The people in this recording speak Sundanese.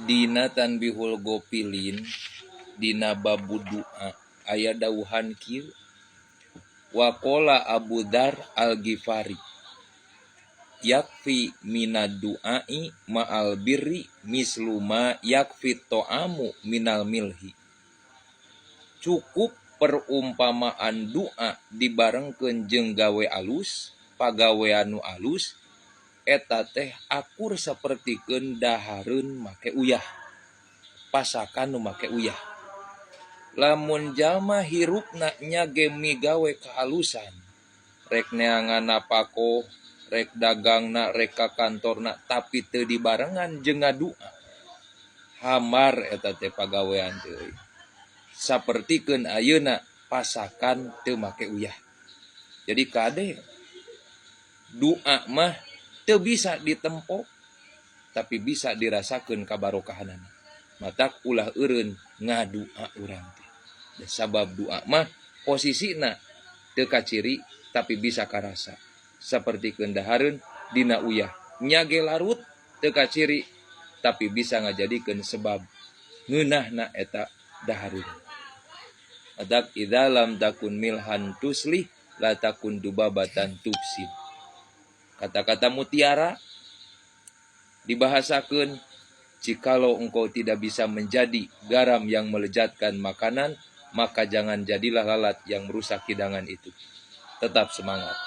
Dina Tanbihul Ghofilin, dina bab du'a, aya dawuhan kieu: Waqala Abu Dzar Al-Ghifari, yakfi minad du'ai ma'al birri mislu ma yakfi ta'amu minal milhi. Cukup perumpamaan doa dibarengkeun jeung gawe alus, pagawean nu alus eta teh akur sapertikeun dahareun make uyah, pasakan nu make uyah. Lamun jalma hirupna nya ge migawe kehalusan, rek neangan napakoh, rek dagangna, rek ka kantorna, tapi teu dibarengan jeung ngadua, hambar eta teh pagawean teh euy. Sapertikeun ayeuna pasakan teu make uyah. Jadi kade, doa mah teu bisa ditempo, tapi bisa dirasakeun kabarokahanana. Matak ulah eureun ngadua urang teh. Sabab doa mah posisina teu kaciri, tapi bisa karasa. Sapertikeun dahareun dina uyah. Nya ge larut, teu kaciri, tapi bisa ngajadikeun sebab ngeunahna eta dahareun. Matak idza lam takun milhan tuslih la takun dzubabatan tufsid. Kata-kata mutiara dibahasakeun, jikalau engkau tidak bisa menjadi garam yang melezatkan makanan, maka jangan jadilah lalat yang merusak hidangan itu. Tetap semangat.